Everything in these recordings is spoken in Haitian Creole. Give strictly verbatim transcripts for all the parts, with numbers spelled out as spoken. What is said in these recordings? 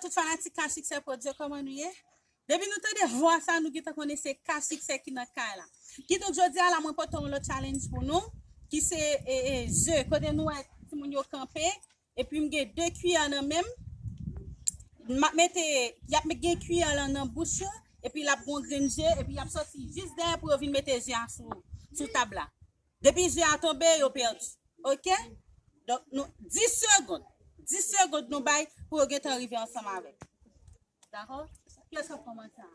Tout fanatik Ka Siksè Prodyo, kòman nou ye? Depi nou tande vwa sa, nou gentan konnen se Ka Siksè ki nan kay la. Kidonk, jodi a la, mwen pote yon lòt challenge pou nou, ki se e, e, ze, kote nou wè timoun yo kanpe, epi m gen de kiyè nan men m. M ap mete, y ap gen kiyè lan nan bouch yo, epi l ap gon grenn ze, epi y ap sòti jis dèyè pou yo vin mete ze a sou, sou tab la. Depi ze a tonbe, yo pèdi. Oke? Donk, nou, dis segonn. Dis segonn nou bay pou yo gentan rive ansanm avè m. Dakò? Kiyès k ap kòmanse a?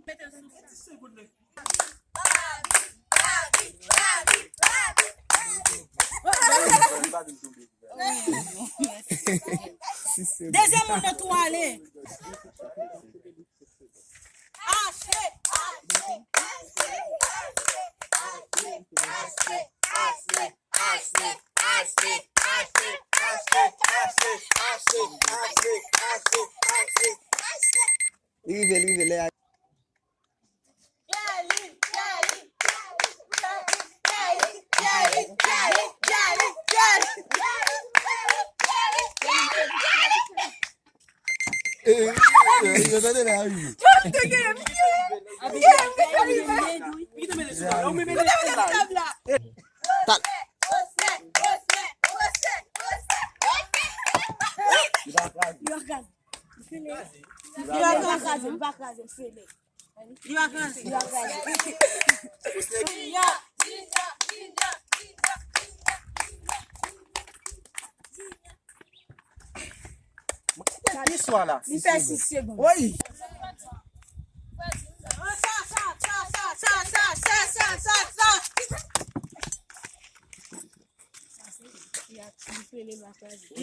Mete l sou dis segonn. Dezyèm moun nan tou ale. Li rive, li rive, lè a. Li pa kraze, li pa kraze, m fele. Li pa kraze. Li pa kraze. Li fè sis segonn. Wi.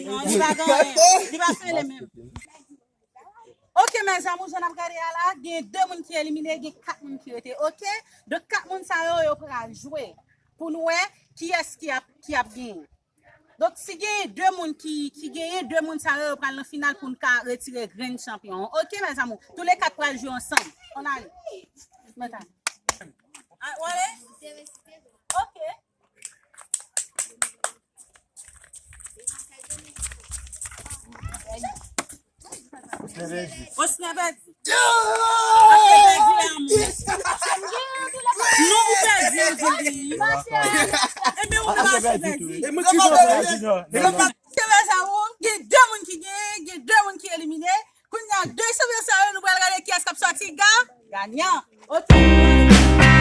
Non, li pa gen anyen. Li pa fele menm. Ok, mes amours, jan n ap gade a la, gen de moun ki elimine, gen kat moun ki rete. Ok? Donk, kat moun sa yo, yo pral jwe pou nou wè kiyès ki ap, ki ap genyen. Donk, si genyen de moun ki, ki genyen, de moun sa yo, yo pral nan final pou n ka retire grenn chanpyon an. Ok, mes amours? Tou le kat pral jwe ansanm. On ale. Mwen ta. Ah, w ale? Ok. Osner pèdi. Osner pèdi la, moun. Non, ou pèdi, ou pèdi. Ebyen, ou pa pèdi. Ebyen, sa, ou, gen de moun ki genyen, gen de moun ki elimine. Kounye a, de chanpyon sa yo, nou pral gade kiyès k ap sòti ga-, ganyan. Ok.